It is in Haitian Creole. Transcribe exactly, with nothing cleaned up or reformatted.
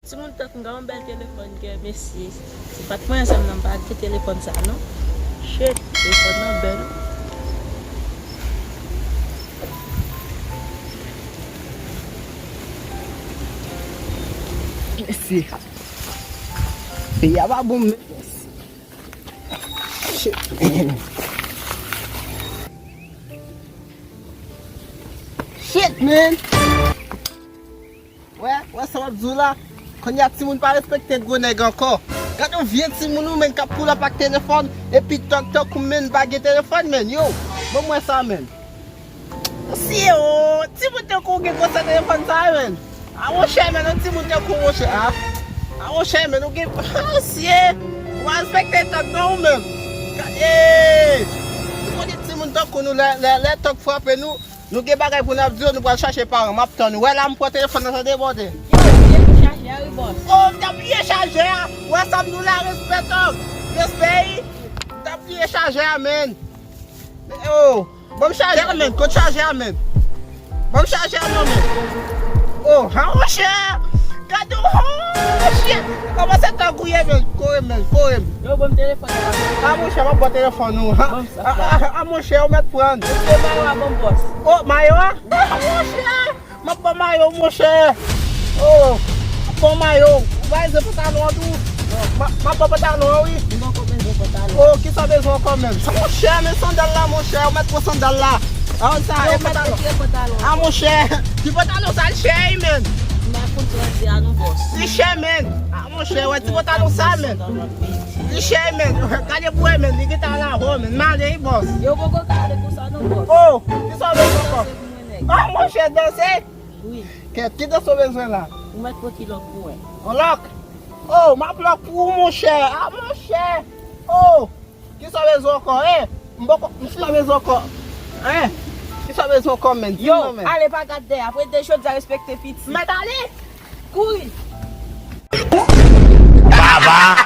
Timoun tank m gen yon bèl telefòn kè mesye. Se pa t mwen sa m nan m pa gen telefòn sa non. Shit, telefòn nan bèl. Mesye. Peyi a pa bon men. Shit, man. Shit, man. Wè, wè sa w ap di w la. Kounye a timoun pa respekte gwo nèg ankò. Gade yon vye timoun ou menm k ap pull up ak telefòn, epi tòg tòg ou menm pa gen telefòn menm. Yo, ban m wè sa menm. Mesye o, timoun tankou w gen gwo sa telefòn sa yo menm. A monchè menm, yon timoun tankou w monchè a. A monchè menm, ou gen, mesye, ou pa respekte tòg non ou menm. Gade, ou konnen timoun tankou nou lè, lè, lè tòg frape nou, nou gen bagay pou n ap di yo, nou pral chache paran. M ap tann ou. Wè la, m pran telefòn nan, tande, bòde. Yo, vye chajè a, wi, bòs. Oh, m t ap bliye chajè a. Wè sa m di w la, respè, tòg. Respè, wi. M t ap bliye chajè a, menn. Oh, ban m chajè a, menn. Kot chajè a, menn? Ban m chajè a, non, menn. Oh, ha, monchè. Gade, oh, shit. Kòman se tòg ou ye, menn? Kore m, menn. Kore m. Yo, ban m telefòn nan. A, monchè, m ap pran telefòn ou. Ha? A, a, a, monchè, ou mèt pran. Yo, se mayo a ban m, bòs. Oh, mayo a? A, monchè, m ap pran mayo, monchè. Oh, m ap pran mayo. Ou pa bezwen pantalon an tou? M ap, m ap pran pantalon an, wi. M poko bezwen pantalon. Oh, kisa w bezwen ankò menm? Sa, monchè, men sandal la, monchè, ou mèt pran sandal la. A, sa, e pantalon. A, monchè, ti pantalon sa, l chè, wi, menn. M pa konn sa w di a non, bòs. Li chè, menn. A, monchè, wè ti pantalon sa, menn. Li chè, menn. Gade pou wè, menn. Li gentan la, ho, menn. M ale, wi, bòs. Yo poko ka ale konsa non, bòs. Oh, kisa w bezwen ankò? A, monchè, danse. Wi. Kèt, ki dans ou bezwen la? Ou mèt pran kilòt pou mwen. On lòk? Oh, m ap lòk pou ou, monchè. A, monchè. Oh, kisa w bezwen ankò, en? M poko, m pa bezwen ankò. En? Kisa w bezwen ankò, menn? Di m non, menn. Yo, ale pa gad dèyè. Apre de jodi a, respekte piti. Mèt ale. Kouri. Baba.